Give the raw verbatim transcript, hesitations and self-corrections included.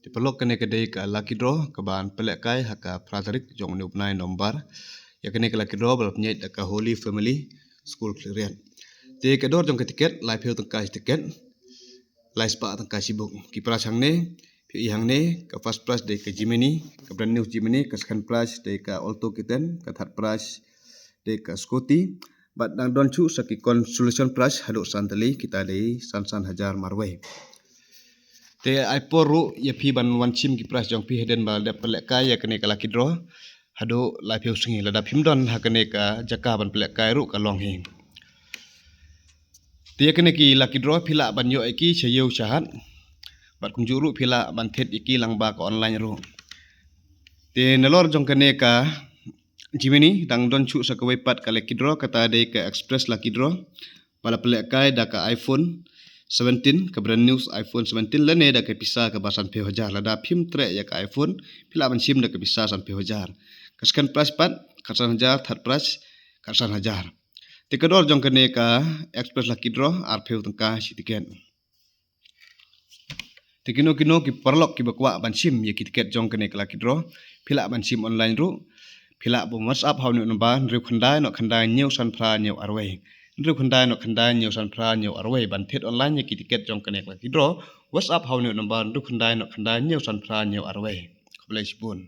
Te paralok, kane ka dei ka lucky draw kaban pynlehkai ha ka phra tarik jong une u bnai November. Ïa kane ka lucky draw ba la pynïaid da ka Holy Family School Khliehriat. Te ka dor jong ka tiket, laiphew tyngka shi tiket, laispah tyngka shi buk. Ki prize hangne, phi ïohi hangne, ka first prize dei ka Jimny, ka brand new Jimny, ka second prize dei ka Alto K ten, ka third prize dei ka scooty. Bad dang don shuh sa ki consolation prize haduh san tylli, kita dei san san hajar marwei. Te ai por ruh ïa phi ban wan shim ki prize jong phi hadien ba la dep pynlehkai ïa kane ka lucky draw haduh laiphew sngi. Lada phim don ha kane ka jaka ban pynlehkai ruh ka long hi. Te ïa kane ki lucky draw phi lah ban ïoh ïa ki sha ïew sha hat. Bad kumjuh ruh phi lah ban thied ïa ki lyngba ka online ruh. Te nalor jong kane ka Jimny, dang don shuh sa kawei pat ka lucky draw, kata dei ka express lucky draw ba la pynlehkai da ka iPhone seventeen, ka brand new iPhone seventeen, lane da ka pisa kaba sanphew hajar. Lada phim treh ïa ka iPhone, phi lah ban shim da ka pisa sanphew hajar. Ka second prize pat khatsan hajar, third prize khatsan hajar. Te ka dor jong kane ka express lucky draw arphew tyngka shi tiket. Te kino kino ki paralok kiba kwah ban shim ïa ki tiket jong kane ka lucky draw, phi lah ban shim online ruh. Phi lah ban WhatsApp ha une u number hynriew khyndai noh khyndai hynñiew san phra hynñiew arwei. Hynriew khyndai noh khyndai hynñiew san phra hynñiew arwei ban thied online ïa ki tiket jong kane ka lucky draw. WhatsApp ha une u number hynriew khyndai noh khyndai hynñiew san phra hynñiew arwei. Khublei shibun.